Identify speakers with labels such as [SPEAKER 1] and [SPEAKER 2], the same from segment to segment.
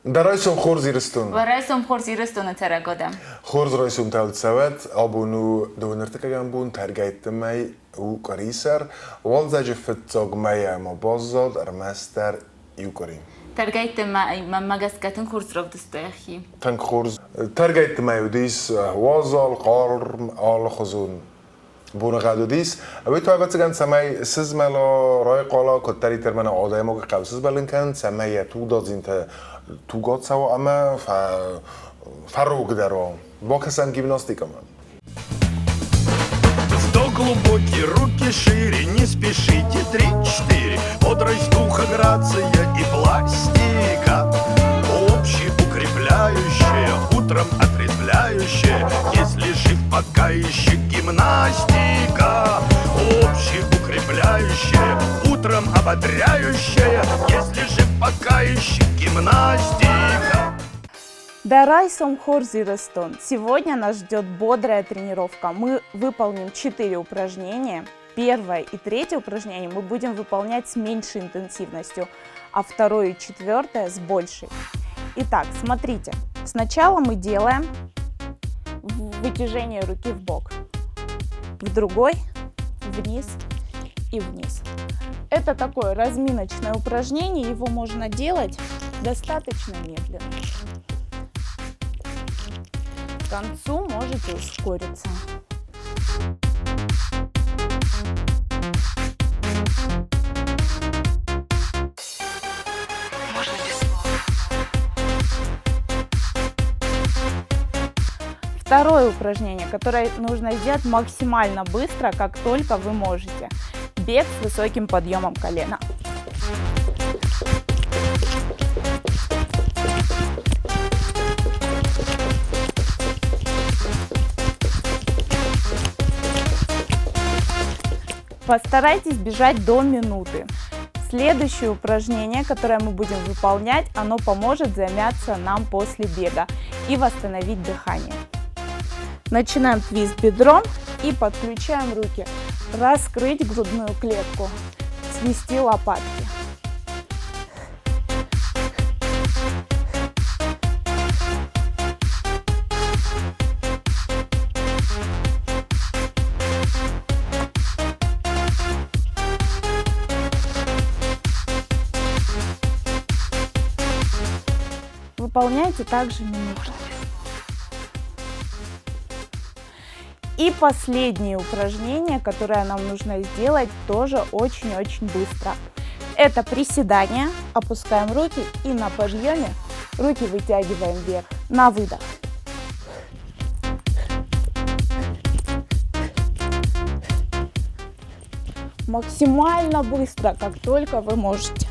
[SPEAKER 1] Дӕ райсом хорз, Ирыстон!
[SPEAKER 2] Уӕ райсом хорз, Ирыстоны цӕрӕг адӕм!
[SPEAKER 1] Хорз райсом тӕвд цӕуӕд! Абон у дыууынӕртыккӕгӕм бон, тӕргӕйтты мӕй у къуырисӕр. Уалдзӕджы фыццаг мӕйӕ ма баззад ӕрмӕстдӕр иу къуыри.
[SPEAKER 2] Тӕргӕйтты мӕй мӕнмӕ гӕсгӕ тынг хорз равдыста йӕхи.
[SPEAKER 1] Тынг хорз. Тӕргӕйтты мӕй уыдис уазал, хъарм, алыхуызон боныгъӕд уыдис. Уый та, ӕвӕццӕгӕн, цӕмӕй сызмӕла, райхъала, куыддӕриддӕр мӕнӕ адӕймаджы хъӕуы сызмӕлын кӕнын, цӕмӕй йӕ тугдадзинтӕ туг ацӕуа ӕмӕ фӕрогдӕр уа. Бакӕсӕм гимнастикӕмӕ.
[SPEAKER 3] Вдох глубокий, руки шире, не спешите, три-четыре. Бодрость духа, грация и пластика. Общеукрепляющая, утром отрезвляющая, если жив, пока еще гимнастика. Общеукрепляющая, утром ободряющая, если жив, пока еще гимнастика.
[SPEAKER 4] Дӕ райсом хорз, Ирыстон! Сегодня нас ждет бодрая тренировка. Мы выполним 4 упражнения. Первое и третье упражнение мы будем выполнять с меньшей интенсивностью, а второе и четвертое с большей. Итак, смотрите. Сначала мы делаем вытяжение руки в бок, в другой, вниз и вниз. Это такое разминочное упражнение, его можно делать достаточно медленно. К концу можете ускориться.
[SPEAKER 2] Можно без слов.
[SPEAKER 4] Второе упражнение, которое нужно сделать максимально быстро, как только вы можете. Бег с высоким подъемом колена. Постарайтесь бежать до минуты. Следующее упражнение, которое мы будем выполнять, оно поможет замяться нам после бега и восстановить дыхание. Начинаем твист бедром и подключаем руки. Раскрыть грудную клетку, свести лопатки. Выполняйте также минуту. И последнее упражнение, которое нам нужно сделать, тоже очень-очень быстро. Это приседание. Опускаем руки и на подъеме руки вытягиваем вверх. На выдох. Максимально быстро, как только вы можете.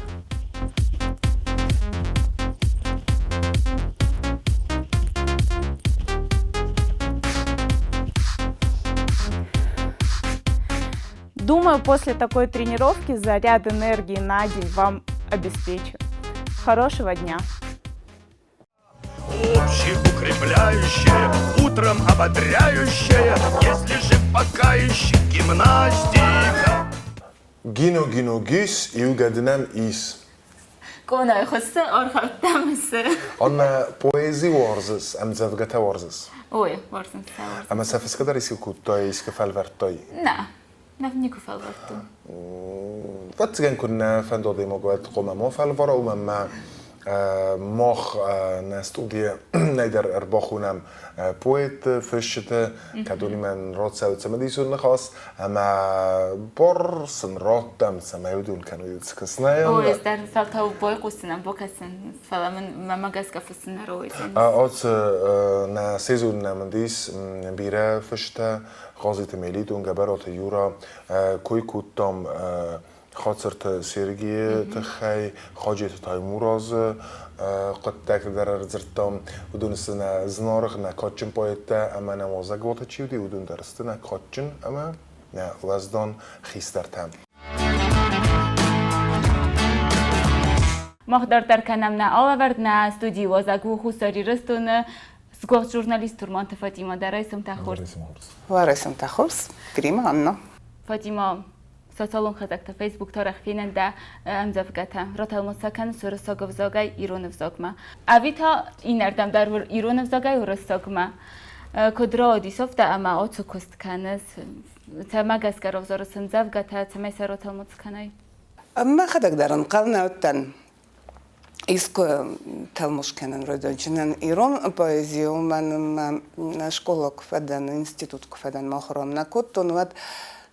[SPEAKER 4] Думаю, после такой тренировки заряд энергии на день вам обеспечен. Хорошего дня!
[SPEAKER 3] Общеукрепляющая, утром ободряющая, если жив, пока еще гимнастика.
[SPEAKER 1] Гино, гино, гис, иугӕ нӕм ис.
[SPEAKER 2] Къонайы хуыссы, аргъӕуттӕ мысы.
[SPEAKER 1] Аннӕ, поэзи уарзыс, ӕмдзӕвгӕтӕ уарзыс?
[SPEAKER 2] Ой, уарзын сӕ, уарзын.
[SPEAKER 1] Ӕмӕ сӕ фысгӕ дӕр искуы кодтай, искуы фӕлвӕрдтай?
[SPEAKER 2] Нӕ, нӕ никуы фӕлвӕрдтон.
[SPEAKER 1] Ӕвӕццӕгӕн, куыннӕ фӕнды адӕймаг уӕд хъуамӕ ма фӕлвара, уымӕн ӕмӕ мах нӕ студийы нӕдӕр ӕрбахонӕм поэтты, фысджыты, кӕдонимӕ нын рацӕуы цымыдисон ныхас, ӕмӕ бар сын раттӕм, цӕмӕй уыдон кӕной скӕсынӕн.
[SPEAKER 2] Ой, ӕз дӕр фӕлтау байхъусынӕн бакӕсын, фӕлӕ мын мӕмӕ гӕсгӕ фыссын нӕ рауайдзӕнис.
[SPEAKER 1] Ацы нӕ сезоны нӕм уыдис бирӕ фыстӕ, Хъазиты Мелитон, Гӕбӕраты Юра, кой кодтам Хацырты Сергийы тыххӕй, Хаджеты Таймуразы хъуыддӕгты дӕр ӕрдзырдтам. Уыдон сты нӕ зынаргъ, нӕ кадджын поэттӕ ӕмӕ нӕ уазӕгуаты чи уыди, уыдон дӕр сты нӕ кадджын ӕмӕ нӕ уӕздан хистӕртӕ.
[SPEAKER 2] Мах дарддӕр кӕнӕм нӕ алӕвӕрд нӕ студийы уазӕг у Хуссар Ирыстоны сгуыхт журналист Турманты Фатима. Дӕ райсомтӕ хорз.
[SPEAKER 5] Уӕ райсомтӕ хорз. Грима Анна.
[SPEAKER 2] Фатима, Социалон хызӕгты Facebook арӕх фенӕн дӕ ӕмдзӕвгӕтӕ. Ратӕлмац сӕ кӕныс уырыссаг ӕвзагӕй ирон ӕвзагмӕ. Ӕви та иннӕрдӕм дӕр ирон ӕвзагӕй уырыссагмӕ. Куыд рауадис афтӕ ӕмӕ ацы куыст кӕныс? Цӕмӕ гӕсгӕ равзарыс ӕмдзӕвгӕтӕ, цӕмӕй сӕ ратӕлмац кӕнай?
[SPEAKER 5] Мӕхӕдӕг дӕр ӕнхъӕл нӕ уыдтӕн, искуы тӕлмац кӕнын райдайджынӕн ирон поэзи, уымӕн ӕмӕ скъола куы фӕдӕн, институт куы фӕдӕн, мӕ ахуырам нӕ кодтон, уӕд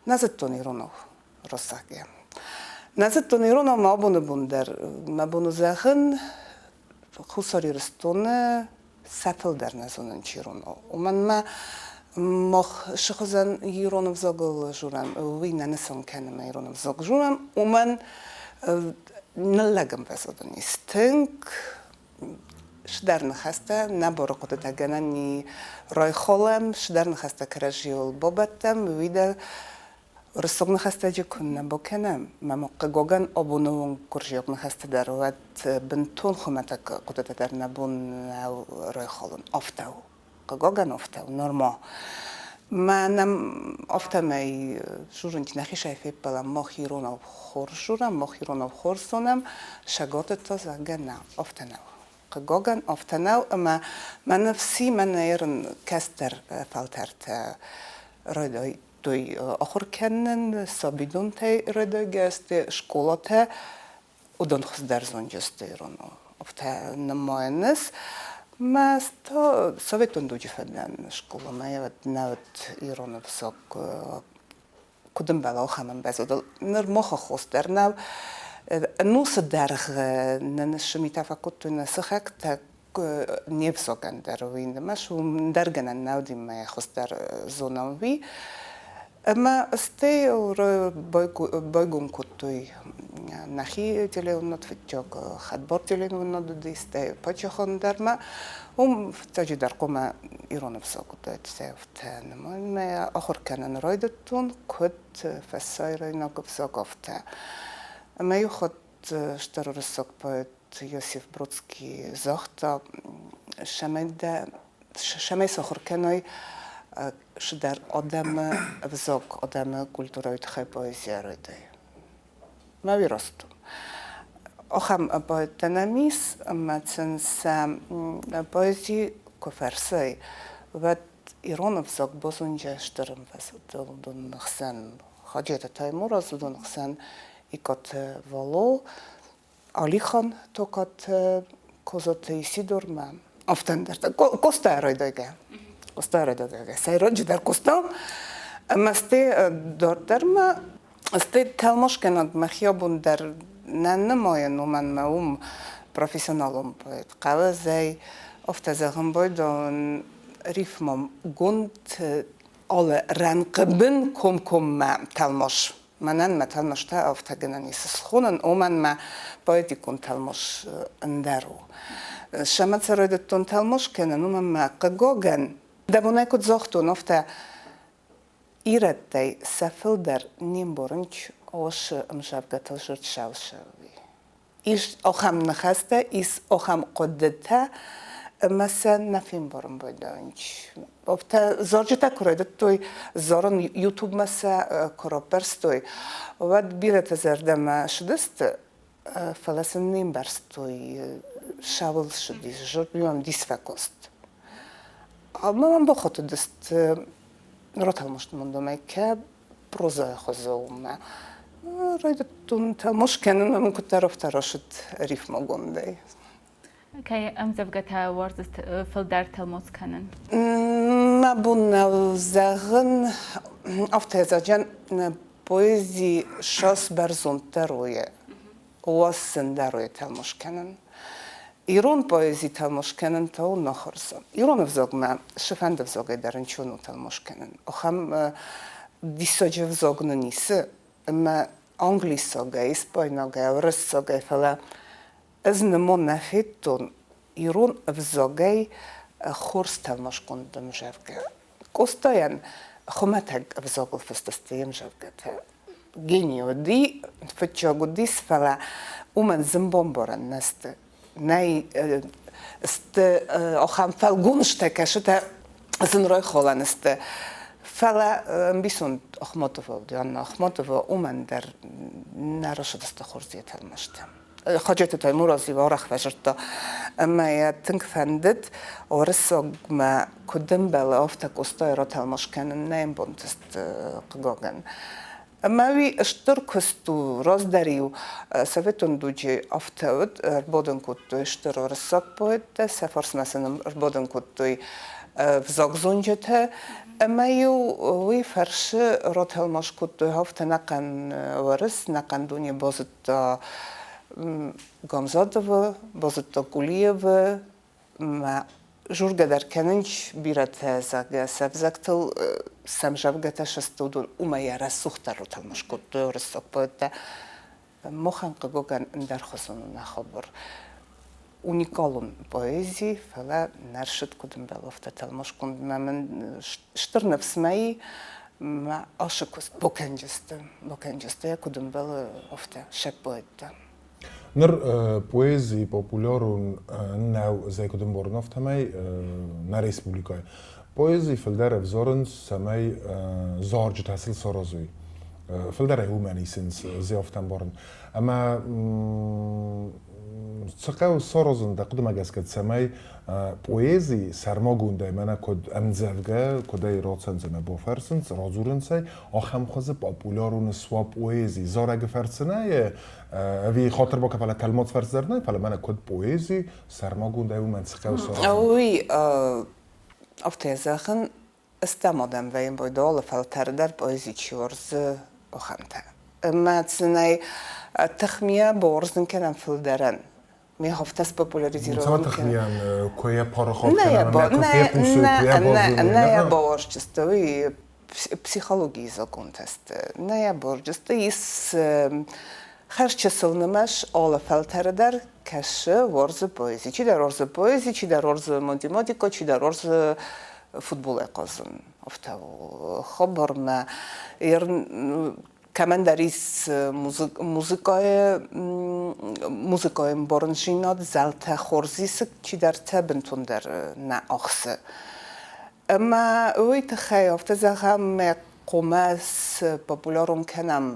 [SPEAKER 5] нӕ зыдтон иронау россагӕ. Нӕ зыдтон иронау мӕ абоны бон дӕр. Мӕ бон у зӕгъын, Хуссар Ирыстоны сӕ фылдӕр нӕ зонынц иронау. Уымӕн ӕмӕ мах сыхуызӕн ирон ӕвзагыл журӕм, уый нӕ нысан кӕны мӕ ирон ӕвзаг журӕм, уымӕн ныллӕг ӕмвӕзадон ис тынг сдӕр ныхӕстӕ, нӕ боры хъуыдытӕ гӕнӕн и райхалӕм, сдӕр ныхӕстӕ кӕрӕдзийыл бабӕттӕм, уый дӕр Рысуг ныхӕстӕджы куыннӕ бакӕнӕм, мӕ хъыгагӕн абоны онг гуырдзиаг ныхӕстӕ дӕр уӕд бынтон хуымӕтӕг хъуыдытӕ дӕр нӕ бон нӕу райхалын. Афтӕ у. Хъыгагӕн афтӕ у, нырма. Мӕнӕ афтӕмӕй журынч нӕхицӕй феппӕлӕм, мах иронау хорз журӕм, мах иронау хорз зонӕм, саготы та, зӕгъгӕ, нӕ, афтӕ нӕу. Хъыгагӕн, афтӕ нӕу, ӕмӕ мӕ ныфси мӕнӕ ерын кӕстӕр фӕлтӕртӕ райдайдтой ахуыр кӕнын, сабидонтӕй райдайгӕ сты скъолатӕ, уыдон хуыздӕр зонджы сты иронау. Афтӕ нымайынц. Мӕ та советон дуджы фӕдӕн скъоламӕ нӕ уыд ирон ӕвзаг куыд ӕмбӕлы, ахӕм ӕмбӕлцудыл. Ныр мах аххос дӕр нӕу. Ӕнусы дӕргъы нын сымитӕ фӕкодтой нӕ сыхӕгтӕ, не взагӕн дӕр уый нымӕс, уым дӕр гӕнӕн нӕ уыди мӕ хуыздӕр зонӕм уый. Ӕмӕ стӕй байгом кодтой нӕхи телеуынад, фыццаг хӕдбар телеуынад уыди, стӕй паддзахон дӕр ма. Уым фыццаджыдӕр хъуамӕ ирон ӕвзаг уыдаид, Нымайынмӕ ахуыр кӕнын райдыдтон, куыд фӕсайрайнаг ӕвзаг, афтӕ. Ӕмӕ иу хатт стыр уырыссаг поэт Иосиф Бродский загъта, цӕмӕй сахуыр кӕной цыдӕр адӕмы ӕвзаг, адӕмы культурӕйы тыххӕй поэзийӕ райдай. Мӕ уый раст у. Ахӕм поэттӕ нӕм ис, ӕмӕ сын сӕ поэзи куы фӕрсай, уӕд ирон ӕвзаг базонджы стыр ӕмвӕзадыл уыдоны хсӕн Хаджеты Таймураз, уыдоны хсӕн Икъаты Вало, Алихан Токаты, Козаты Исидормӕ. Афтӕ ӕндӕртӕ. Къоста райдайгӕ. Къоста райдайгӕ. Сӕйраджыдӕр Къоста. Ӕмӕ стӕй дарддӕр ма стӕй тӕлмацгӕнӕг мӕхи абон дӕр нӕ нымайын, уымӕн мӕ уым профессионалон поэт хъӕлӕсӕй, афтӕ зӕгъын байдайын, рифмӕгонд алы рӕнхъы бын комкоммӕ тӕлмац. Мӕнӕн мӕ тӕлмацтӕ афтӕ гӕнӕн ис схонын, уымӕн мӕ поэтикон тӕлмац ӕндӕр у. Сӕмӕ цы райдыдтон тӕлмац кӕнын, уымӕн мӕ хъыгагӕн, дӕ бонӕй куыд загътон, афтӕ Ирӕттӕй сӕ фылдӕр не мбарынц осы ӕмдзӕвгӕтыл зырд-сау-сауи. Ис ахӕм ныхӕстӕ, ис ахӕм хъуыдытӕ, ӕмӕ сӕ нӕ фембарын байдайынц. Афтӕ зарджытӕ куы райдыдтой зарын, Ютубмӕ сӕ куы раппӕрстой, уӕд бирӕты зӕрдӕмӕ ссыдысты, фӕлӕ сын не мбӕрстой, сауыл ссыдис, зӕрдӕ дис фӕкост. Ӕмӕ мӕм бахатыдысты ратӕлмаст мӕндомӕ, кӕд прозӕйы хуызы уымӕ. Райдыдтон тӕлмац кӕнын ӕмӕ куыддӕр афтӕ рацыд рифмӕгондӕй.
[SPEAKER 2] Кӕй ӕмдзӕвгӕтӕ уарзыс фылдӕр тӕлмац кӕнын?
[SPEAKER 5] Мӕ бон нӕу зӕгъын, афтӕ зӕгъӕн, поэзи сас бӕрзонддӕр уйы, уас зындӕр уйы тӕлмац кӕнын. Ирон поэзи тӕлмац кӕнын та у нӕ хорз. Ирон ӕвзагмӕ цыфӕнды ӕвзагӕй дӕр ӕнцон у тӕлмац кӕнын. Ахӕм диссаджы ӕвзаг нын исы, ӕмӕ англисагӕй, испайнагӕй, уырыссагӕй, фӕлӕ ӕз нымон нӕ федтон ирон ӕвзагӕй хорз тӕлмацгонд ӕмдзӕвгӕ. Къостайӕн хуымӕтӕг ӕвзагыл фыст сты йе мдзӕвгӕтӕ. Гений уыди, фыццаг уыдис, фӕлӕ уымӕн зын бамбарӕн нӕ сты. Нӕй сты ахӕм фӕлгонцтӕ, кӕцытӕ зын райхалӕн сты. Фӕлӕ ӕмбисонд Ахматова, Дианна Ахматова уымӕн дӕр нӕ рысыдысты хорз йӕ тӕлмӕстӕ. Хаджеты Таймураз-иу арӕх фӕзырдта, ӕмӕ йӕ тынг фӕндыд, уырыссагмӕ куыд ӕмбӕлы, афтӕ Къостайы ратӕлмац кӕнын нӕ йын бантыст, хъыгагӕн. Ӕмӕ уый стыр куыст у. Раздӕр-иу советон дуджы афтӕ уыд, ӕрбадын кодтой стыр уырыссаг поэттӕ, сӕ фарсмӕ сын ӕрбадын кодтой ӕвзагзонджытӕ, ӕмӕ-иу уый фӕрцы ратӕлмац кодтой афтӕ ӕнӕхъӕн уырыс, ӕнӕхъӕн дуне базыдта Гамзатовы, базыдта Кулиевы, мӕ жургӕ дӕр кӕнынц бирӕтӕ, зӕгъгӕ, сӕ взӕгтыл сӕм зӕгъгӕтӕ сысты, уыдон уымӕй рӕсугъддӕр тӕлмац кодтой уырыссаг поэттӕ. Махӕн хъыгагӕн ӕндӕрхуызон у нӕ хабар. Уникалон поэзи, фӕлӕ нӕ рсыд куыд ӕмбӕлы, афтӕ тӕлмацгондмӕ мын стыр ныфс мӕ и, мӕ ацы куыст бакӕнджысты, бакӕнджысты йӕ куыд ӕмбӕлы, афтӕ сӕ поэттӕ.
[SPEAKER 1] Ныр поэзи популярон нӕу зӕйкуыдымборын афтӕмӕй нӕ республикӕйы. Поэзи фылдӕр ӕвзарынц, цӕмӕй зарджытӕ сыл саразой. Фылдӕрӕй уымӕн исынц зӕфтӕмбарын. Ӕмӕ цы хъӕуы саразын дӕ хъуыдымӕ гӕсгӕ, цӕмӕй поэзи сӕрмагондӕй мӕнӕ куыд ӕмдзӕвгӕ, куыд ӕй рацӕнц ӕмӕ бафӕрсынц, радзурынц ӕй, ахӕм хуызы популярон суа поэзи. Зарӕгы фӕрцы нӕ ӕви хатыр бакӕ, фӕлӕ тӕлмац фӕрцы дӕр нӕ, фӕлӕ мӕнӕ куыд поэзи, сӕрмагондӕй уымӕн цы хъӕуы саразын?
[SPEAKER 5] Уый афтӕ зӕгъын, стӕм адӕм вӕййын бойдоалы фӕлтӕры дӕр поэзи чи уарзы, ахӕмтӕ. Ӕмӕ цынӕй тыхмийӕ бауарзын кӕнӕм фылдӕрӕн. Ме афтӕ спопуляризирован
[SPEAKER 1] Цӕмӕ тыхмийӕн куы йӕ парахат кӕнӕм ӕмӕ куы фехъусой, куы йӕ базоной.
[SPEAKER 5] Нӕ йӕ бауарзджысты, уый психологийы законтӕ сты. Нӕ йӕ бауарзджысты, ис хӕрзчысыл нымӕц алы фӕлтӕры дӕр кӕсы уарзы поэзи. Чидӕр уарзы поэзи, чидӕр уарзы математикӕ, чидӕр уарзы футболӕй хъазын. Афтӕ хабармӕ кӕмӕндӕр ис музыкӕйы музыкӕйы ӕмбарындзинад, зӕлтӕ хорз исы, чидӕртӕ бынтондӕр нӕ ахсы. Ӕмӕ уый тыххӕй афтӕ зӕгъӕм, мӕ хъуамӕ популярон кӕнӕм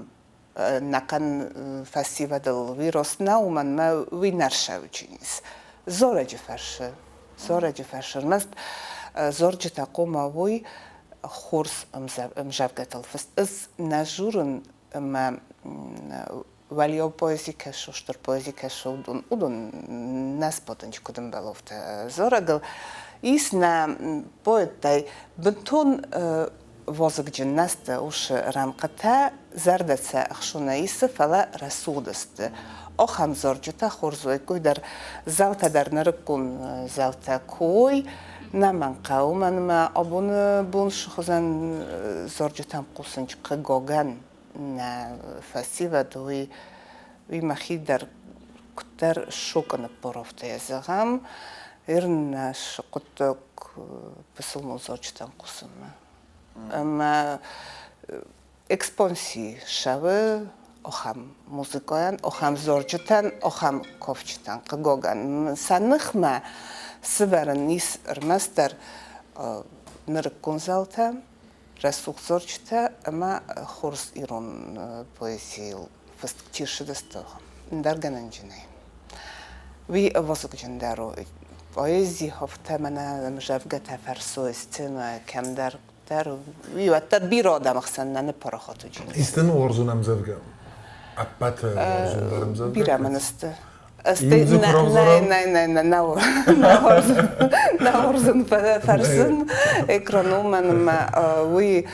[SPEAKER 5] нӕхъӕн фӕсивӕдыл вирус нӕ, уымӕн мӕ уый нӕ рсӕуджын ис. Зарӕджы фӕрсы, зарӕджы фӕрсы. Ӕрмӕст зарджытӕ хъуамӕ уой хорз ӕмзӕвгӕтыл фыст. Ӕз нӕ журын ӕмӕ уӕлиау поэзи кӕсы, стыр поэзи кӕсы, уыдон, уыдон нӕ сбадынч куыд ӕмбӕловтӕ зарӕгыл. Ис нӕ поэттӕй бынтон вазыгджын нӕ сты уыцы рӕнхъытӕ, зӕрдӕ сӕ ӕхсонӕй исы, фӕлӕ рӕсугъд сты. Ахӕм зарджытӕ хорз уаиккой дӕр, зӕлтӕ дӕр нырыккон зӕлтӕ куы уой, нӕ мӕн хъӕуы мӕнмӕ абоны бон сыхуызӕн зарджытӕм хъусын хъыгагӕн нӕ фӕсивӕд, уый уый мӕхи дӕр куыддӕр шокы ныппарафтӕ зӕгъӕм, ир нӕ хъуыддаг пысылмон зарджытӕм хъусынмӕ. Ӕмӕ экспансии ссӕуы ахӕм музыкӕйӕн, ахӕм зарджытӕн, ахӕм кафджытӕн, хъыгагӕн. Сӕ ныхмӕ сывӕрӕн ис ӕрмӕстдӕр нырыккон зӕлтӕ, рӕсугъд зарджытӕ ӕмӕ хорз ирон поэзийыл фыст чи рцыдысты, ӕндӕр гӕнӕнджынӕй. Уый вазыгджындӕр у. Поэзи афтӕ мӕнӕ ӕмзӕвгӕтӕ фӕрсой сценӕ кӕмдӕр дӕр уый уӕддӕр бирӕ адӕмы хсӕн нӕ ныппарахат уыди.
[SPEAKER 1] Исты уарзон ӕмдзӕвгӕ? Ӕппӕты уарзондӕр ӕмдзӕвгӕ?
[SPEAKER 5] Бирӕ мын сты. Нӕ, нӕ, нӕ, нӕ, нӕ уарзын фӕрсын экраныл мӕнмӕ уый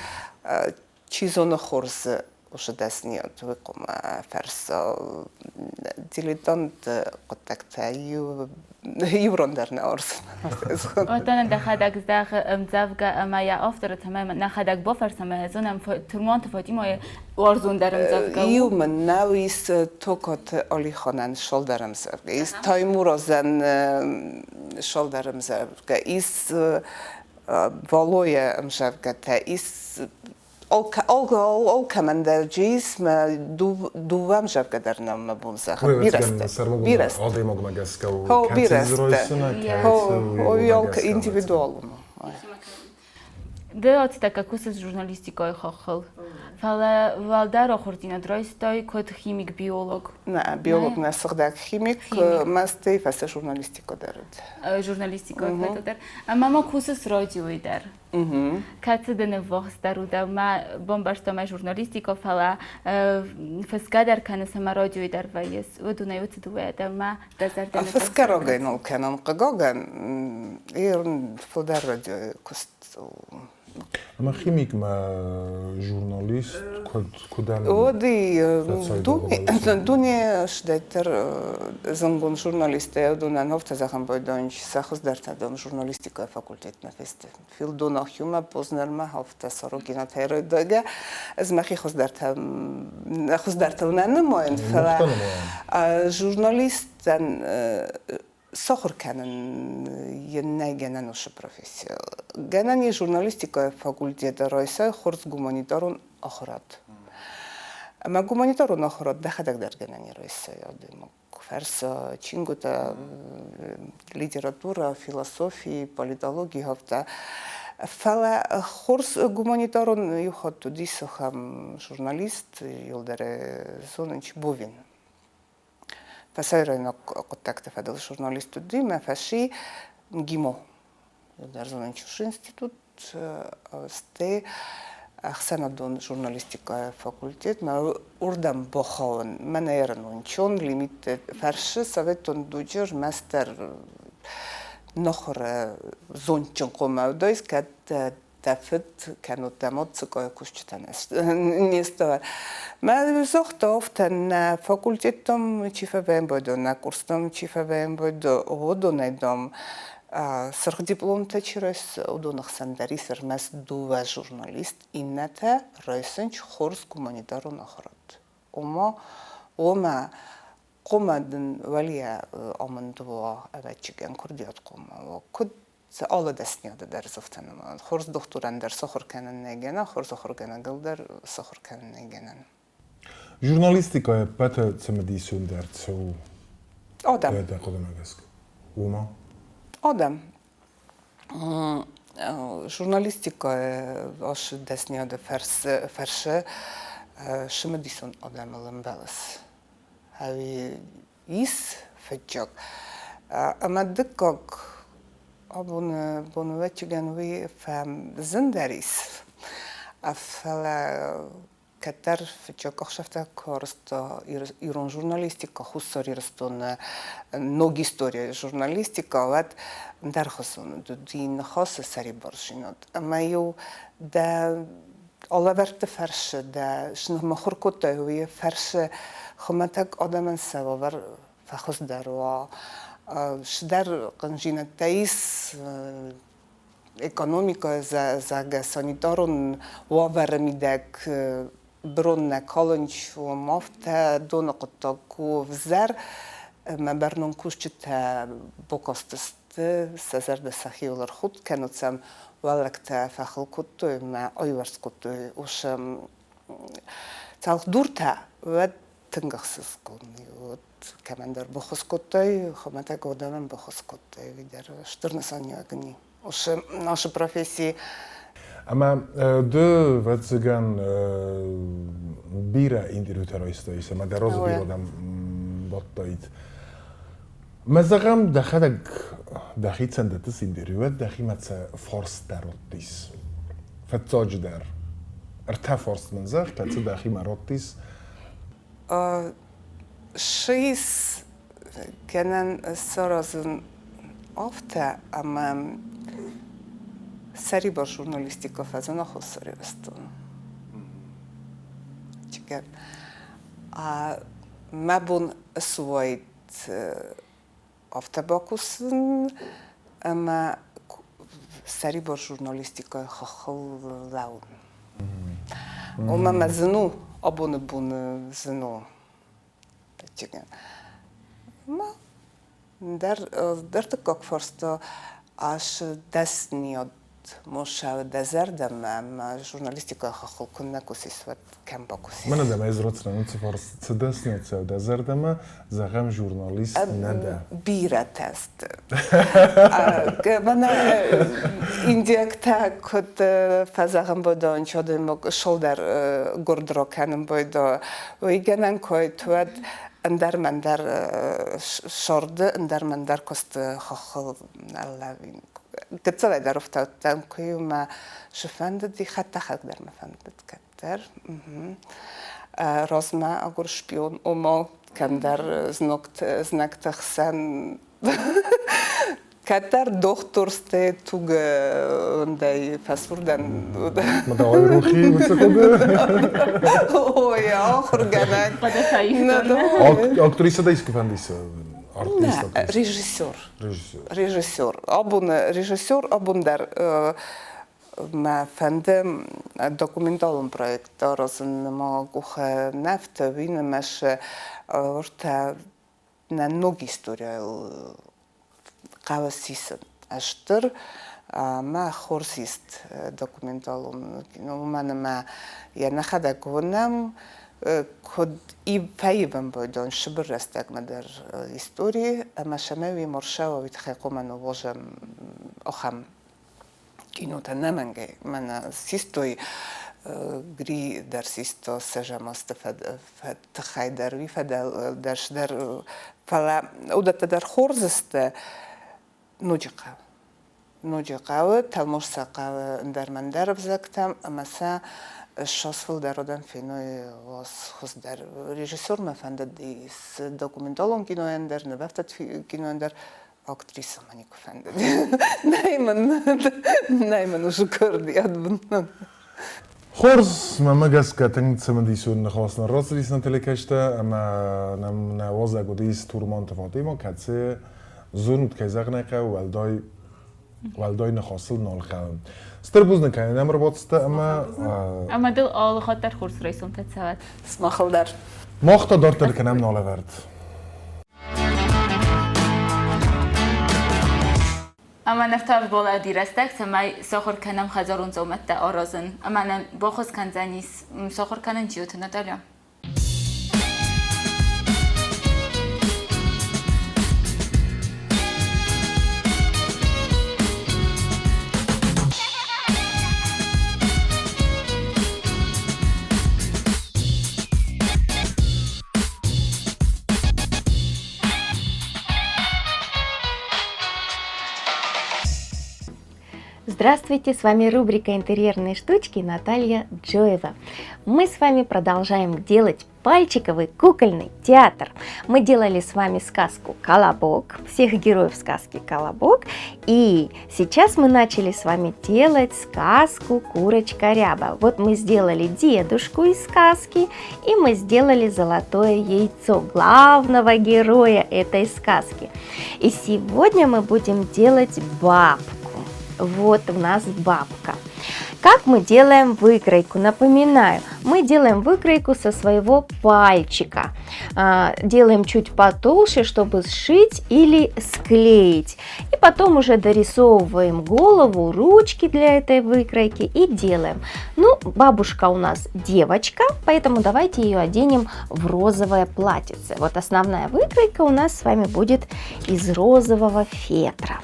[SPEAKER 5] чи зоны хорз уыцы дӕсныйад уый хъуамӕ фӕрса дилетантты хъуыддӕгтӕ иу иу ран дӕр нӕ уарзын.
[SPEAKER 2] Отонӕн дӕхӕдӕг зӕгъы ӕмдзӕвгӕ ӕмӕ йӕ авторы цӕмӕй нӕхӕдӕг бафӕрсӕм ӕмӕ зонӕм Турманты Фатимӕйы уарзондӕр ӕмдзӕвгӕ у.
[SPEAKER 5] Иу мын нӕу ис Токаты Алиханӕн шалдӕр ӕмдзӕвгӕ, ис Таймуразӕн шалдӕр ӕмдзӕвгӕ, ис Валойы ӕмдзӕвгӕтӕ, ис алкӕмӕн дӕр ис мӕ дыууӕ ӕмдзӕвгӕ дӕр нӕ мӕ бон зӕгъын. Бирӕ сты. Бирӕ сты.
[SPEAKER 1] Адӕймагмӕ гӕсгӕ у.
[SPEAKER 5] Хо, бирӕ сты. Хо, индивидуалон.
[SPEAKER 2] Ды ацытӕккӕ кусыс журналистикӕйы хаххыл, фӕлӕ уӕлдӕр ахуырдзинад райстай куыд химик-биолог.
[SPEAKER 5] Нӕ, биолог нӕ, сыгъдӕг химик, мастӕй фӕстӕ журналистикӕ дӕр уыд.
[SPEAKER 2] Журналистикӕйы фӕдыл дӕр. Ӕмӕ ма кусыс радиойы дӕр. Кӕцы дын ӕввахсдӕр у дӕумӕ, бамбӕрстам ӕй журналистикӕ, фӕлӕ фысгӕ дӕр кӕныс ӕмӕ радиойы дӕр вӕййыс. Уыдонӕй уыцы дыууӕ дӕумӕ дӕ зӕрдӕ
[SPEAKER 5] Фысгӕ рагӕй нал кӕнын, хъыгагӕн, фылдӕр радиойы куыст.
[SPEAKER 1] Ӕмӕ химикмӕ журналист куыд куыд
[SPEAKER 5] Оди дуне сдӕттӕр зынгон журналисттӕ уыдонӕн афтӕ зӕгъӕн байдайынц, сӕ хуыздӕртӕ дам журналистикӕйы факультетмӕ фесты. Филдонахюмӕ Познермӕ афтӕ Сорокинатӕй райдайгӕ. Ӕз мӕхи хуыздӕртӕ хуыздӕртыл нӕ нымайын, фӕлӕ журналисттӕн сахуыр кӕнын йын нӕй гӕнӕн уыцы професси. Гӕнӕн ис журналистикӕйы факультеты райсай хорз гуманитарон ахуырад. Ӕмӕ гуманитарон ахуырад дӕхӕдӕг дӕр гӕнӕн и райсай адӕймаг. Фӕрсы чингуытӕ, литературӕ, философи, политологи афтӕ. Фӕлӕ хорз гуманитарон иу хатт уыдис ахӕм журналист, иуылдӕр зонынч Бовин. Фӕсарӕйнаг хъуыддӕгты фӕдыл журналист уыди мӕ фӕси МГИМО, Дӕрзонӕнчушы институт, стӕй ӕхсӕнадон журналистикӕйы факультет мӕ уырдӕм бахауын. Мӕнӕ ӕрынончон лимитты фӕрсы советон дуджы рмӕстдӕр нохыры зондджын хъомӕ уыдаис, кӕд дӕ фыд кӕннод дӕ мад цыкъайы кусджытӕ не сты. Мӕ загъта афтӕ, нӕ факультеттӕм чи фӕвӕййы, нӕ курстӕм чи фӕвӕййы, уыдонӕй, дам, сырх дипломтӕ чи райсы, уыдоны хсӕн дӕр ис ӕрмӕст дыууӕ журналист, иннӕтӕ райсынц хорз гуманитарон ахуырад. Ома, уымӕ хъуамӕ дын уӕлейӕ амынд уа, ӕвӕццӕгӕн, курдиат хъуамӕ уа. Куыд алы дӕсниады дӕр зофтӕ нымайын. Хорз дохтырӕн дӕр сахуыр кӕнын нӕй гӕнӕн, хорз ахуыргӕнӕгыл дӕр сахуыр кӕнын нӕй гӕнӕн.
[SPEAKER 1] Журналистикӕ ӕппӕты цымыдисондӕр цы у?
[SPEAKER 5] Адӕм.
[SPEAKER 1] Дӕ хъуыдымӕ гӕсгӕ. Уымӕ?
[SPEAKER 5] Адӕм. Журналистикӕ асы дӕсниады фӕрсы цымыдисон адӕмыл ӕмбӕлыс. Ӕви ис фыццаг. Ӕмӕ дыккаг абоны бонвӕччигӕн уый фӕзындӕр ис. Фӕлӕ кӕддӕр фыццаг ӕхсӕвтӕ куы арызта ирон журналистикӕ, Хуссар Ирыстоны ног историйы журналистикӕ, уӕд ӕндӕрхуызон уыди ныхасы сӕрибардзинад. Ӕмӕ-иу дӕ алӕвӕрдты фӕрцы дӕ сныхмыхуыр кодтай, уый фӕрцы хуымӕтӕг адӕмӕн сӕ уавӕр фӕхуыздӕр уа. Цыдӕр хъӕндзинӕдтӕ ис экономикӕ, зӕгъгӕ, санитарон уавӕры мидӕг бырон нӕ калынч, уым афтӕ доны хъуыддаг у ӕвзӕр, ӕмӕ бӕрнон кусджытӕ бакастысты сӕ зӕрдӕ сӕхиуыл ӕрхудт кӕнут сӕм уӕллӕгтӕ фӕхыл кодтой мӕ аиуварс кодтой уыцы цӕлхдуртӕ, уӕд тынг ӕхсызгон уыд. Кӕмӕндӕр баххуыс кодтай, хуымӕтӕг адӕмӕн баххуыс кодтай, уый дӕр стыр нысаниуӕг ын и уыцы профессийы.
[SPEAKER 1] Ӕмӕ ды, ӕвӕццӕгӕн, бирӕ интервьютӕ райстай ӕмӕ дӕ разы бирӕ адӕм бадтаид. Мӕ зӕгъӕм, дӕхӕдӕг дӕхицӕн дӕттыс интервью, уӕд дӕхимӕ цы фарст дӕр радтис? Фыццаджыдӕр, ӕртӕ фарст мын зӕгъ, кӕцы дӕхимӕ радтис?
[SPEAKER 5] Ссис гӕнӕн саразын афтӕ, ӕмӕ сӕрибар журналистикӕ фӕзына Хуссар Ирыстоны. Мӕ бон суаид афтӕ бакусын, ӕмӕ сӕрибар журналистикӕйы хаххыл лӕууын. Ома мӕ зын у, абоны боны зын у. Ма дӕр дыккаг фарста ас дӕсниад. Моршау дӕ зӕрдӕмӕ ӕмӕ журналистикӕйы хаххыл куыннӕ кусис, уӕд кӕм бакусис?
[SPEAKER 1] Мӕнӕ дӕм ӕз ратдзынӕн уыцы фарст, цы дӕсныйад цӕуы дӕ зӕрдӕмӕ, зӕгъӕм, журналист нӕ дӕ?
[SPEAKER 5] Бирӕтӕ сты. Мӕнӕ индиӕгтӕ куыд фӕзӕгъын байдайынц, адӕймаг сылдӕр гуырдро кӕнын байдайы, уый гӕнӕн куы уӕд ӕндӕр-мӕндӕр сорды, ӕндӕр-мӕндӕр куысты хаххыл гыццылӕй дӕр ӕфтаудтӕн, куы-иу мӕ цы фӕндыди, хӕдтӕхӕг дӕр мӕ фӕндыд кӕддӕр. Розмӕ агур шпион, ома кӕмдӕр знӕгты хсӕн кӕддӕр дохтурсты тугӕндӕй фӕсурдӕн.
[SPEAKER 1] Мадауай рухи уыцы хъуыды?
[SPEAKER 5] Ой, ахуыргӕнӕг.
[SPEAKER 1] Актрисӕ дӕ искуы фӕндис?
[SPEAKER 5] Артист? Режиссер. Режиссер. Абон режиссер абон дӕр мӕ фӕнды документалон проект аразын мӕ къухы нӕ фты, уый нымӕцы ӕртӕ нӕ ног историйыл хъӕуы сисын. Стыр ӕмӕ хорз ист документалон, уымӕн ӕмӕ йӕ нӕхӕдӕг уынӕм, куыд фӕивын байдон сыбыр рӕстӕгмӕ дӕр истори, ӕмӕ сӕмӕ уый морсауа, уый тыххӕй хъуамӕ ныууозӕм ахӕм кинотӕ нӕмӕнгӕй. Мӕнӕ систой Гри дӕр систо сӕзӕмӕсты тыххӕй дӕр, уый фӕдӕл дӕр, фӕлӕ уыдӕттӕ дӕр хорз сты, ноджы хъӕуы. Ноджы хъӕуы, тӕлмош сӕ хъӕуы ӕндӕр-мӕндӕр ӕвзӕгтӕм ӕмӕ сӕ ссоз фылдӕр адӕм феной уоз хуыздӕр. Режиссермӕ фӕндыд документалон кинойӕн дӕр, нывӕфтыд кинойӕн дӕр актрисӕ мӕ никуы фӕндыд. Нӕй мын, нӕй мын уыцы курдиат бынтон.
[SPEAKER 1] Хорз, мӕнмӕ гӕсгӕ тынг цымыдисон ныхас нын рацыдис нӕ телекӕстӕ ӕмӕ нӕм нӕ уазӕг уыдис Турманты Фатимӕ, кӕцы зонут, кӕй зӕгъын ӕй хъӕуы, уӕлдай уӕлдай ныхасыл нал хъӕуы. Стыр бузныг кӕй нӕм ӕрбацыдтӕ ӕмӕ
[SPEAKER 2] Ӕмӕ дыл алы хатт дӕр хорз райсомтӕ цӕуӕд.
[SPEAKER 5] Сымахыл дӕр.
[SPEAKER 1] Мах та дарддӕр кӕнӕм налӕвӕрд.
[SPEAKER 2] Ӕмӕ ныр та ӕрбалӕуди рӕстӕг, цӕмӕй сахуыр кӕнӕм хӕдзарон дзаумӕттӕ аразын. Ӕмӕ нын баххуыс кӕндзӕнис сахуыр кӕнын Джиоты Наталья.
[SPEAKER 6] Здравствуйте, с вами рубрика «Интерьерные штучки» Наталья Джоева. Мы с вами продолжаем делать пальчиковый кукольный театр. Мы делали с вами сказку «Колобок», всех героев сказки «Колобок», и сейчас мы начали с вами делать сказку «Курочка Ряба». Вот мы сделали дедушку из сказки, и мы сделали золотое яйцо главного героя этой сказки. И сегодня мы будем делать бабку. Вот у нас бабка. Как мы делаем выкройку? Напоминаю, мы делаем выкройку со своего пальчика. Делаем чуть потолще, чтобы сшить или склеить. И потом уже дорисовываем голову, ручки для этой выкройки и делаем. Ну, бабушка у нас девочка, поэтому давайте ее оденем в розовое платьице. Вот основная выкройка у нас с вами будет из розового фетра.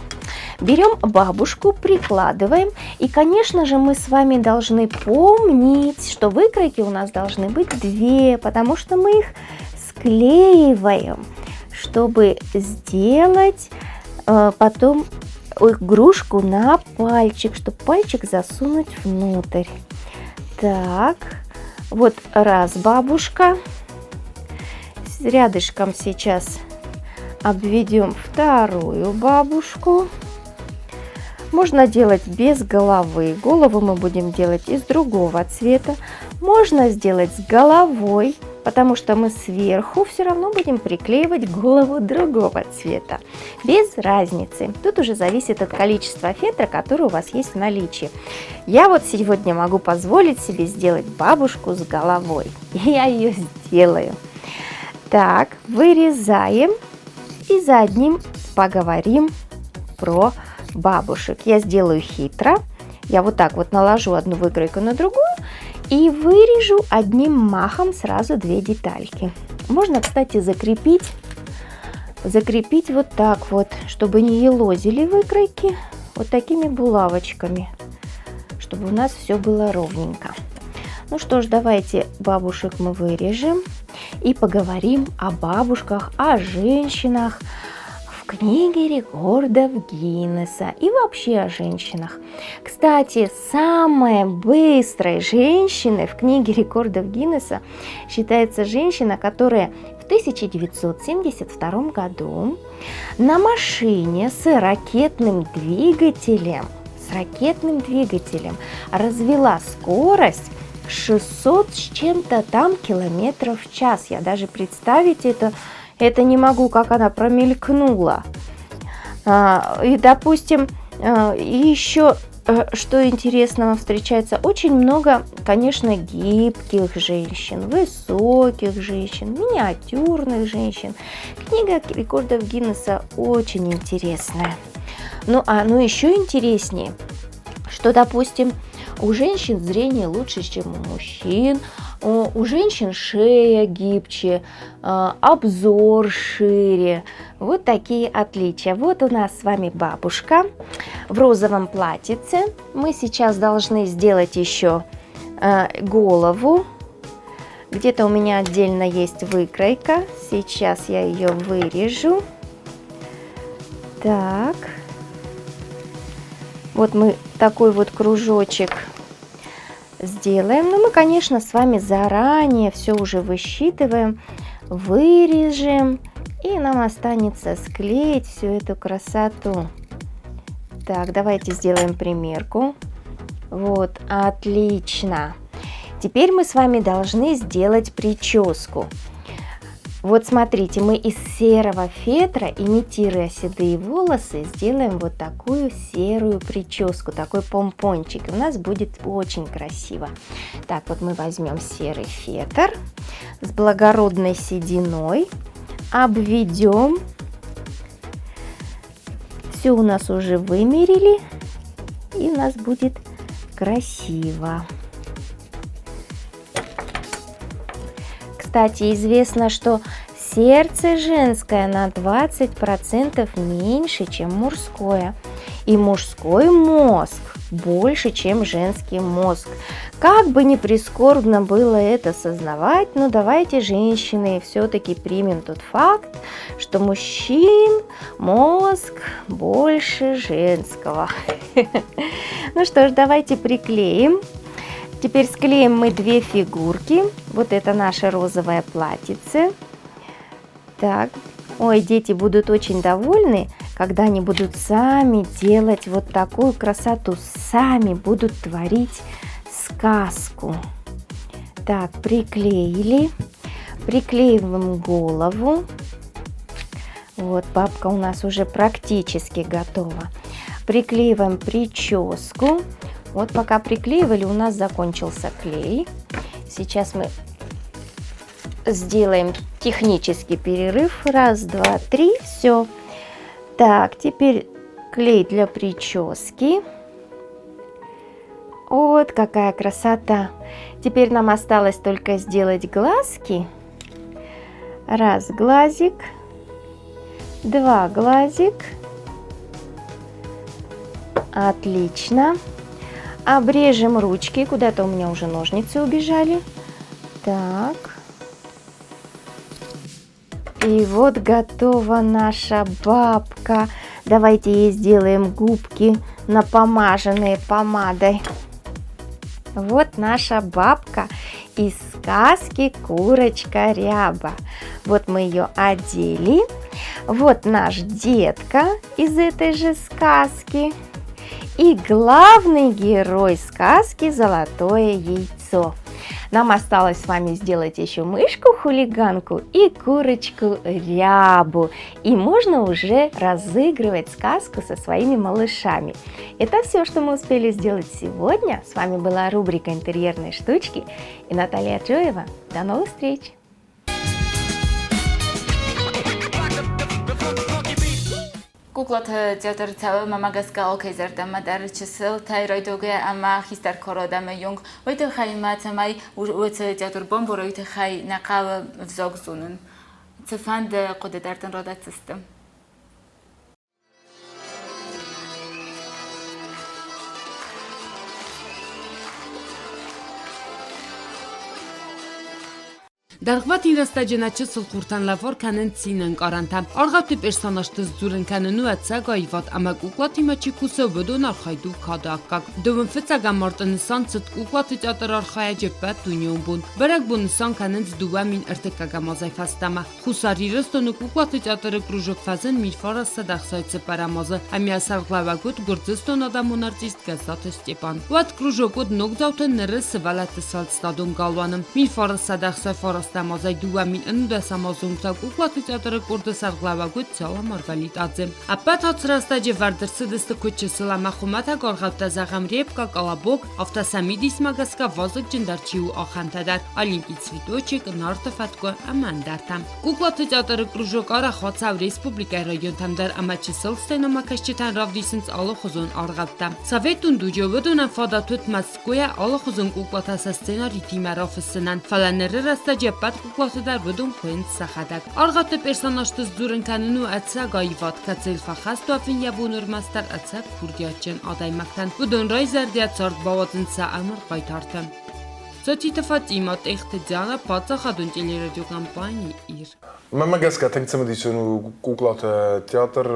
[SPEAKER 6] Берем бабушку, прикладываем. И, конечно же, мы с вами должны помнить, что выкройки у нас должны быть две, потому что мы их склеиваем, чтобы сделать потом игрушку на пальчик, чтобы пальчик засунуть внутрь. Так, вот раз бабушка. Рядышком сейчас обведем вторую бабушку. Можно делать без головы. Голову мы будем делать из другого цвета. Можно сделать с головой, потому что мы сверху все равно будем приклеивать голову другого цвета. Без разницы. Тут уже зависит от количества фетра, который у вас есть в наличии. Я вот сегодня могу позволить себе сделать бабушку с головой. Я ее сделаю. Так, вырезаем и за одним поговорим про бабушек. Я сделаю хитро. Я вот так вот наложу одну выкройку на другую и вырежу одним махом сразу две детальки. Можно, кстати, закрепить, закрепить вот так вот, чтобы не елозили выкройки, вот такими булавочками, чтобы у нас все было ровненько. Ну что ж, давайте бабушек мы вырежем и поговорим о бабушках, о женщинах в книге рекордов Гиннесса и вообще о женщинах. Кстати, самая быстрой женщиной в книге рекордов Гиннесса считается женщина, которая в 1972 году на машине с ракетным двигателем, с ракетным двигателем развела скорость 600 с чем-то там километров в час. Я даже представить это, это не могу, как она промелькнула. А, и, допустим, а, еще э, что интересного встречается, очень много, конечно, гибких женщин, высоких женщин, миниатюрных женщин. Книга рекордов Гиннесса очень интересная. Ну, а ну еще интереснее, что, допустим, у женщин зрение лучше, чем у мужчин, у женщин шея гибче, а, обзор шире. Вот такие отличия. Вот у нас с вами бабушка в розовом платьице. Мы сейчас должны сделать еще а, голову. Где-то у меня отдельно есть выкройка. Сейчас я ее вырежу. Так. Вот мы такой вот кружочек сделаем. Но мы, конечно, с вами заранее все уже высчитываем, вырежем. И нам останется склеить всю эту красоту. Так, давайте сделаем примерку. Вот, отлично. Теперь мы с вами должны сделать прическу. Вот смотрите, мы из серого фетра, имитируя седые волосы, сделаем вот такую серую прическу, такой помпончик. И у нас будет очень красиво. Так, вот мы возьмем серый фетр с благородной сединой, обведем. Все у нас уже вымерили, и у нас будет красиво. Кстати, известно, что сердце женское на 20% меньше, чем мужское. И мужской мозг больше, чем женский мозг. Как бы ни прискорбно было это сознавать, но давайте, женщины, все-таки примем тот факт, что мужчин мозг больше женского. Ну что ж, давайте приклеим. Теперь склеим мы две фигурки. Вот это наше розовое платьице. Так, ой, дети будут очень довольны, когда они будут сами делать вот такую красоту, сами будут творить сказку. Так, приклеили. Приклеиваем голову. Вот, бабка у нас уже практически готова. Приклеиваем прическу. Вот пока приклеивали, у нас закончился клей. Сейчас мы сделаем технический перерыв. Раз, два, три. Все. Так, теперь клей для прически. Вот какая красота. Теперь нам осталось только сделать глазки. Раз глазик, два глазик. Отлично. Обрежем ручки. Куда-то у меня уже ножницы убежали. Так. И вот готова наша бабка. Давайте ей сделаем губки напомаженные помадой. Вот наша бабка из сказки «Курочка Ряба». Вот мы ее одели. Вот наш детка из этой же сказки. И главный герой сказки «Золотое яйцо». Нам осталось с вами сделать еще мышку-хулиганку и курочку-рябу. И можно уже разыгрывать сказку со своими малышами. Это все, что мы успели сделать сегодня. С вами была рубрика «Интерьерные штучки» и Наталья Джоева. До новых встреч!
[SPEAKER 2] Куклаты театр цӕуы мӕмӕ гӕсгӕ алкӕй зӕрдӕмӕ дӕр чысылтӕй райдайгӕ ӕмӕ хистӕр кары адӕмы онг. Уый тыххӕй ма цӕмӕй уыцы театр бамбарой, уый тыххӕй нӕ хъӕуы ӕвзаг зонын. Цыфӕнды хъуыды дӕр дын радӕтдзысты.
[SPEAKER 7] Дӕргъвӕтин рӕстӕджы нӕ чысыл хуртӕн лӕвар кӕнынц цинӕнкъарӕнтӕ. Аргъӕутты персонажты сдзурын кӕнын у ӕцӕг аивад ӕмӕ куклатимӕ чи кусы, уыдон архайд у кады аккаг. Дыууын фыццӕгӕм марты нысан цыд куклаты театры архайӕджы ӕппӕт дунеон бон. Бӕрӕгбон нысан кӕнынц 2001 азӕй фӕстӕмӕ. Хуссар Ирыстоны куклаты театры кружок фӕзынд 1964 азы ӕмӕ сӕргълӕууӕг уыд Гуырдзыстоны адӕмон артист Гӕззаты Степан. Уӕд кружок уыд ногдзаутӕн ныры сывӕллӕтты сфӕлдыстадон галуаны. 1909 азӕй 2011 азы онг та куклаты театры къорды сӕргълӕууӕг уыд Циала Маргалитадзе. Ӕппӕт ацы рӕстӕджы вӕрд ӕрцыдысты куыд чысыл ӕмӕ хуымӕтӕг аргъӕуттӕ, зӕгъӕм, Репка, Колобок, афтӕ сӕ мидисмӕ гӕсгӕ вазыгджындӕр чи у, ахӕмтӕ дӕр Олимпий цветочек, Нарты фӕткъуы ӕмӕ ӕндӕртӕ. Куклаты театры кружок арӕх ацӕуы республикӕйы районтӕм дӕр ӕмӕ чысыл сценӕмӕкӕсджытӕн равдисынц алыхуызон аргъӕуттӕ. Советон дуджы уыдонӕн фадат уыд Мӕскуыйӕ алыхуызон куклатӕ сӕ сценаритимӕ рафыссынӕн, фӕлӕ ныры рӕстӕджы ӕппӕт куклаты дӕр уыдон хуыйынц сӕхӕдӕг. Аргъӕутты персонажты сдзурын кӕнын у ӕцӕг аивад, кӕцыйыл фӕхӕст уӕвын йӕ бон ӕрмӕстдӕр ӕцӕг курдиатджын адӕймӕгтӕн. Уыдон райзӕрдийӕ цард бауадзынц сӕ ӕмыр хъайтарты. Цотиты Фатимӕ, Тъехты Диана, паддзахадон телерадиокомпани «Ир».
[SPEAKER 1] Мӕнмӕ гӕсгӕ тынг цымыдисон у куклаты театр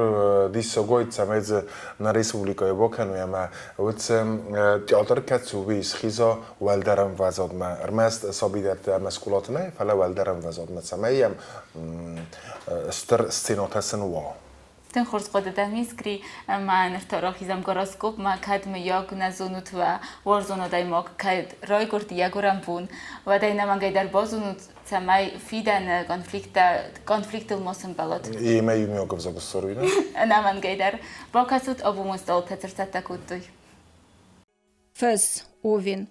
[SPEAKER 1] диссагой, цӕмӕй дзы нӕ республикӕйы бакӕной ӕмӕ уыцы театр кӕцы у, уый схиза уӕлдӕр ӕмвӕзадмӕ. Ӕрмӕст сабидӕтты ӕмӕ скъолаты нӕ, фӕлӕ уӕлдӕр ӕмвӕзадмӕ, цӕмӕй йӕм стыр сценӕтӕ сын уа.
[SPEAKER 2] Тынг хорз хъуыды дӕм ис, Гри, ӕмӕ ныр та рахизӕм гороскопмӕ, кӕд мыййаг нӕ зонут уӕ уарзон адӕймаг кӕд райгуырд йӕ гуырӕн бон, уӕд ӕй ӕнӕмӕнгӕй дӕр базонут, цӕмӕй фидӕны конфликттӕ конфликтыл ма сӕмбӕлат.
[SPEAKER 1] Имӕ иумиаг ӕвзаг ссаруй, нӕ?
[SPEAKER 2] Ӕнӕмӕнгӕй дӕр. Бакӕсут, абон стъалытӕ цы рцӕттӕ кодтой.
[SPEAKER 8] Фыс, Овен.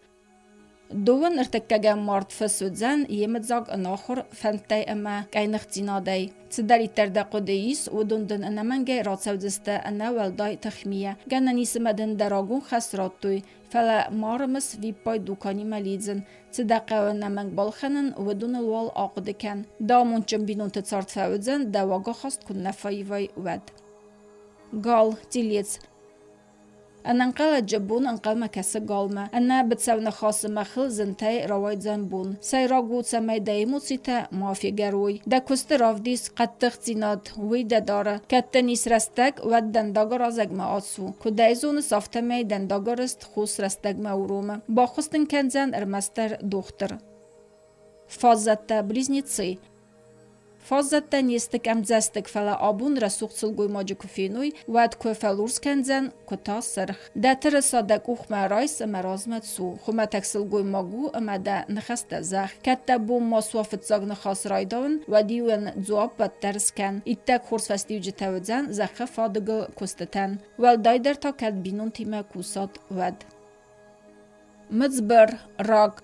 [SPEAKER 8] Дыууын ӕртыккӕгӕм март фыс уыдзӕн йемыдзаг ӕнахуыр фӕндтӕй ӕмӕ къӕйныхдзинадӕй. Цыдӕриддӕр дӕ хъуыды ис, уыдон дын ӕнӕмӕнгӕй рацӕудзысты ӕнӕ уӕлдай тыхмийӕ. Гӕнӕн ис ӕмӕ дын дӕ рагон хӕс радтой, фӕлӕ ма рымыс виппайд дуканимӕ лидзын. Цы дӕ хъӕуы ӕнӕмӕнг балхӕнын, уыдоныл уал ахъуыды кӕн. Дӕ амондджын бинонты цард фӕуыдзӕн, дӕ уагахаст куыннӕ фӕивай, уӕд. Гал, телец. Ӕнӕнхъӕлӕджы бон ӕнхъӕлмӕ кӕсы галмӕ. Ӕнӕ быцӕу ныхасы мӕхыл зынтӕй рауайдзӕн бон. Сӕйраг у, цӕмӕй дӕ эмоцитӕ ма фегӕр уой. Дӕ куысты равдис хъӕддыхдзинад, уый дӕ дары. Кӕд дын ис рӕстӕг, уӕд дӕндагаразӕгмӕ ацу. Куыд ӕй зоныс, афтӕмӕй дӕндагарӕзт хос рӕстӕгмӕ уромы. Баххуыс дын кӕндзӕн ӕрмӕстдӕр дохтыр. Фаззӕттӕ, близнецы. Фаззӕттӕ не сты къӕмдзӕстыг, фӕлӕ абон рӕсугъд сылгоймаджы куы феной, уӕд куы фӕлурс кӕндзӕн, куы та сырх. Дӕ тырыса дӕ къухмӕ райс ӕмӕ размӕ цу. Хуымӕтӕг сылгоймаг у ӕмӕ дӕ ныхӕстӕ зӕгъ. Кӕд дӕ бон ма суа фыццаг ныхас райдайын, уӕд-иу ын дзуапп уӕддӕр скӕн. Иттӕг хорз фӕстиуджытӕ уыдзӕн зӕххы фадыгыл куыстытӕн. Уӕлдайдӕр та кӕд бинонтимӕ кусат, уӕд. Мыдзбыр, рак.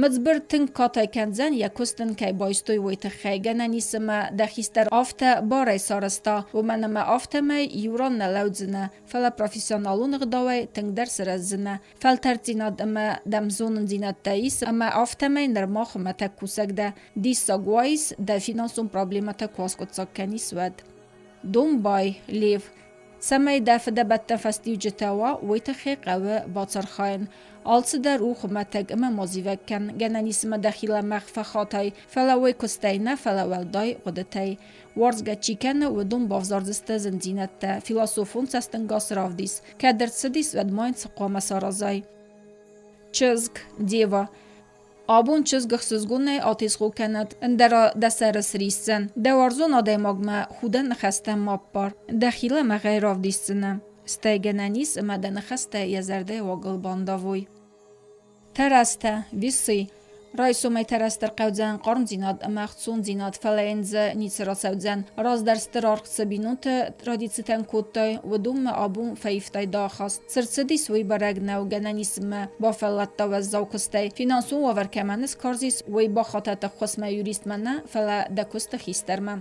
[SPEAKER 8] Мыдзбыр тынг катай кӕндзӕн, йӕ куыст ын кӕй байстой, уый тыххӕй. Гӕнӕн ис ӕмӕ дӕ хистӕр афтӕ барӕй сарӕзта, уымӕн ӕмӕ афтӕмӕй иу ран нӕ лӕудзынӕ, фӕлӕ профессионалон ӕгъдауӕй тынгдӕр сырӕздзынӕ. Фӕлтӕрддзинад ӕмӕ дӕм зонындзинӕдтӕ ис, ӕмӕ афтӕмӕй нырма хуымӕтӕг кусӕг дӕ. Диссаг уаис, дӕ финансон проблемӕтӕ куы аскъуыддзаг кӕнис, уӕд. Домбай, Лев. Цӕмӕй дӕ фыдӕбӕттӕ фӕстиуджытӕ уа, уый тыххӕй хъӕуы бацархайын. Алцыдӕр у хуымӕтӕг ӕмӕ ма зивӕг кӕн, гӕнӕн ис ӕмӕ дӕхи лӕмӕгъ фӕхатай, фӕлӕ уый куыстӕй нӕ, фӕлӕ уӕлдай хъуыдытӕй. Уарзгӕ чи кӕны, уыдон бавзардзысты зындзинӕдтӕ, философон цӕстӕнгас равдис. Кӕд ӕрцыдис, уӕд ма йын цы хъуамӕ саразай? Чызг, дева. Абон чызг ӕхсызгонӕй атезгъо кӕнӕд, ӕндӕра дӕ сӕры срисдзӕн. Дӕ уарзон адӕймагмӕ худӕн ныхӕстӕ ма ппар, дӕхи лӕмӕгъӕй равдисдзынӕ. Стӕй гӕнӕн ис ӕмӕ дӕ ныхӕстӕ йӕ зӕрдӕйы уагыл бандавой. Тӕрӕзтӕ, весы. Райсомӕй тӕрӕзтӕ рхъӕудзӕн хъармдзинад ӕмӕ ӕхцондзинад, фӕлӕ йын дзы ницы рацӕудзӕн. Раздӕр стыр аргъ цы бинонты традицитӕн кодтай, уыдонмӕ абон фӕивтай дӕ ахаст. Цы рцыдис, уый бӕрӕг нӕу, гӕнӕн ис ӕмӕ бафӕлладта уӕззау куыстӕй. Финансон уавӕр кӕмӕн скарз ис, уый бахатӕд ӕххуысмӕ юристмӕ нӕ, фӕлӕ дӕ куысты хистӕрмӕ.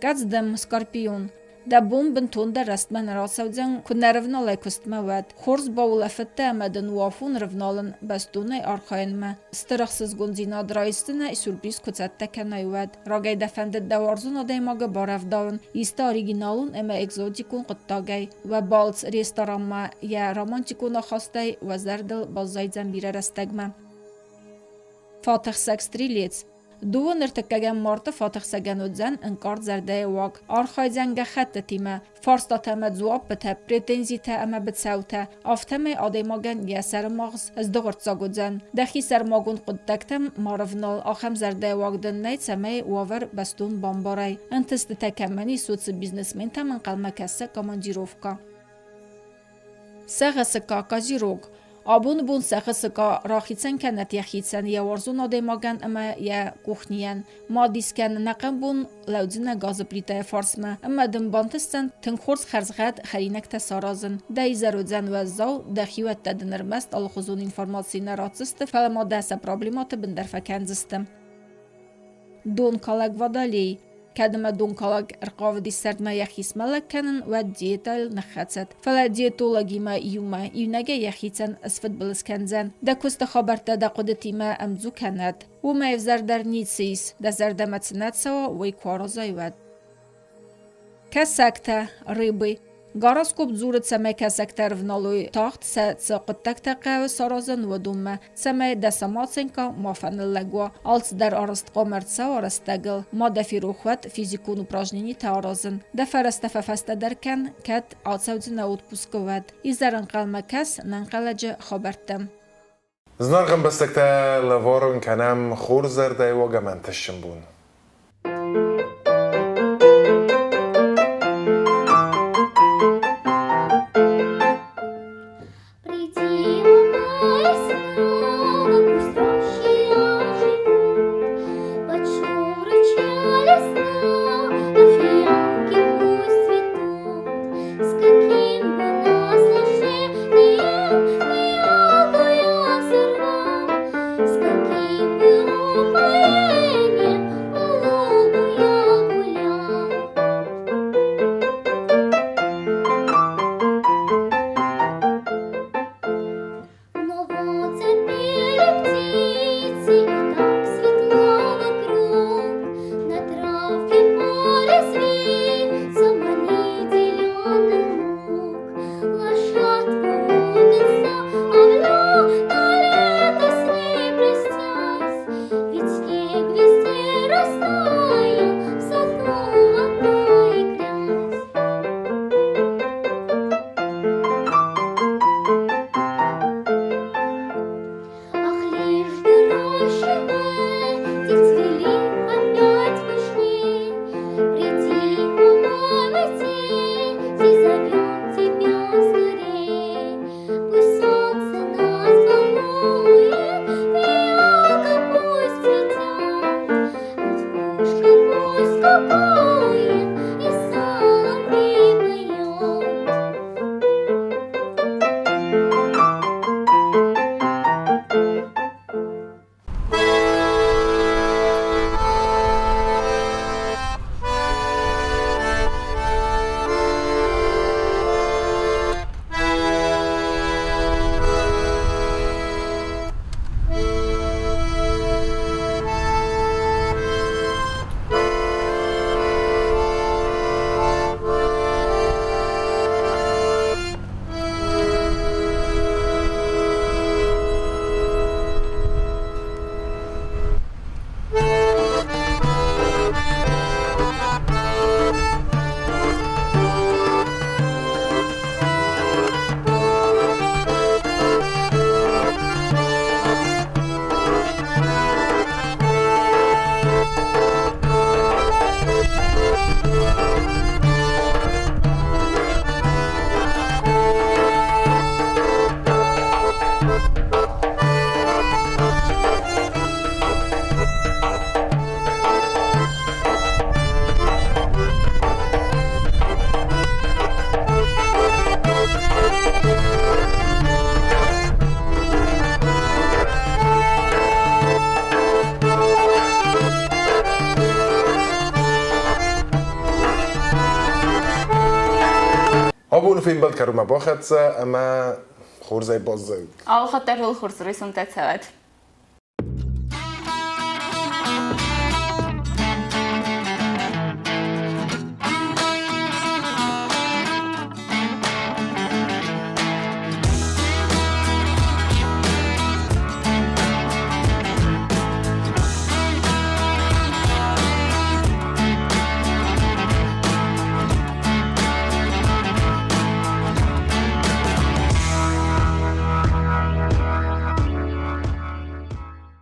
[SPEAKER 8] Кӕдздӕм, Скорпион. Дӕ бон бынтондӕр рӕстмӕ нӕ рацӕудзӕн, куы нӕ рывналай куыстмӕ, уӕд. Хорз баулӕфыдтӕ ӕмӕ дын у афон рывналын, бӕстонӕй архайынмӕ. Стыр ӕхсызгондзинад райсдзынӕ, сюрприз куы цӕттӕ кӕнай, уӕд. Рагӕй дӕ фӕндыд дӕ уарзон адӕймагы барӕвдауын исты оригиналон ӕмӕ экзотикон хъуыддагӕй. Уӕ балц ресторанмӕ йӕ романтикон ахастӕй уӕ зӕрдыл баззайдзӕн бирӕ рӕстӕгмӕ. Фатӕхсӕг стрелец. Дыууын ӕртыккӕгӕм марты фатӕхсӕгӕн уыдзӕн ӕнкъард зӕрдӕйы уаг, архайдзӕн гӕххӕттытимӕ, фарстатӕ ӕмӕ дзуаппытӕ, претензитӕ ӕмӕ быцӕутӕ, афтӕмӕй адӕймагӕн йӕ сӕрымагъз сдыгъуырццаг уыдзӕн. Дӕхи сӕрмагонд хъуыддӕгтӕм ма рывнал, ахӕм зӕрдӕйы уаг дын нӕй, цӕмӕй уавӕр бӕстон бамбарай. Ӕнтыстытӕ кӕмӕн ис, уыцы бизнесментӕм ӕнхъӕлмӕ кӕсы командировкӕ. Сӕгъы козерог. Абоны бон сӕгъы сыкъа рахицӕн кӕнӕт йӕхицӕн, йӕ уарзон адӕймагӕн ӕмӕ йӕ къухнийӕн. Ма дис кӕн, ӕнӕхъӕн бон лӕудзынӕ газы плитӕйы фарсмӕ ӕмӕ дын бантысдзӕн тынг хорз хӕрзгъӕд хӕринӕгтӕ саразын. Дӕ изӕр уыдзӕн уӕззау, дӕхиуӕттӕ дын ӕрмӕст алыхуызон информаци нӕ ратдзысты, фӕлӕ ма дӕ сӕ проблемӕты бын дӕр фӕкӕндзысты. Донкалӕг водолей. Кӕд ӕмӕ донкалӕг ӕрхъавыди сӕрдмӕ йӕхи смӕлӕг кӕнын, уӕд диетӕйыл ныххӕцӕд. Фӕлӕ диетологимӕ иумӕ иунӕгӕй йӕхицӕн сфыдбылыз кӕндзӕн. Дӕ куысты хабӕрттӕ дӕ хъуыдытимӕ ӕмдзу кӕнӕд. Уымӕй ӕвзӕрдӕр ницы ис, дӕ зӕрдӕмӕ цы нӕ цӕуа, уый куы аразай, уӕд. Кӕсӕгтӕ, рыбы. Гороскоп дзуры, цӕмӕй кӕсӕгтӕ ӕрывналой тагъд сӕ цы хъуыддӕгтӕ хъӕуы саразын, уыдонмӕ, цӕмӕй дӕ самооценка ма фӕныллӕг уа, алцыдӕр арӕзт хъуамӕ ӕрцӕуа рӕстӕгыл, ма дӕ ферох уӕд физикон упражненитӕ аразын. Дӕ фӕрӕзтӕ фӕфӕстӕдӕр кӕн, кӕд ацӕудзынӕ отпускы, уӕд. Изӕр ӕнхъӕлмӕ кӕс нӕнхъӕлӕджы хабӕрттӕм.
[SPEAKER 1] Зынаргъ ӕмбӕстӕгтӕ, лӕвар уын кӕнӕм хорз зӕрдӕйы уаг ӕмӕ ӕнтыстджын бон.
[SPEAKER 9] Приди мой снова, пусть рощи оживут, Под шум ручья лесного фиалки пусть цветут. С каким бы наслаждением фиалку я сорвал, С каким бы упоением по лугу я гулял. Но вот запели птицы, и так светло вокруг. На травке порезвится манит зеленый луг.
[SPEAKER 1] Фембӕлд кӕронмӕ бахӕццӕ ӕмӕ хорзӕй баззайут.
[SPEAKER 2] Алыхатт дӕр уыл хорз райсомтӕ цӕуӕд.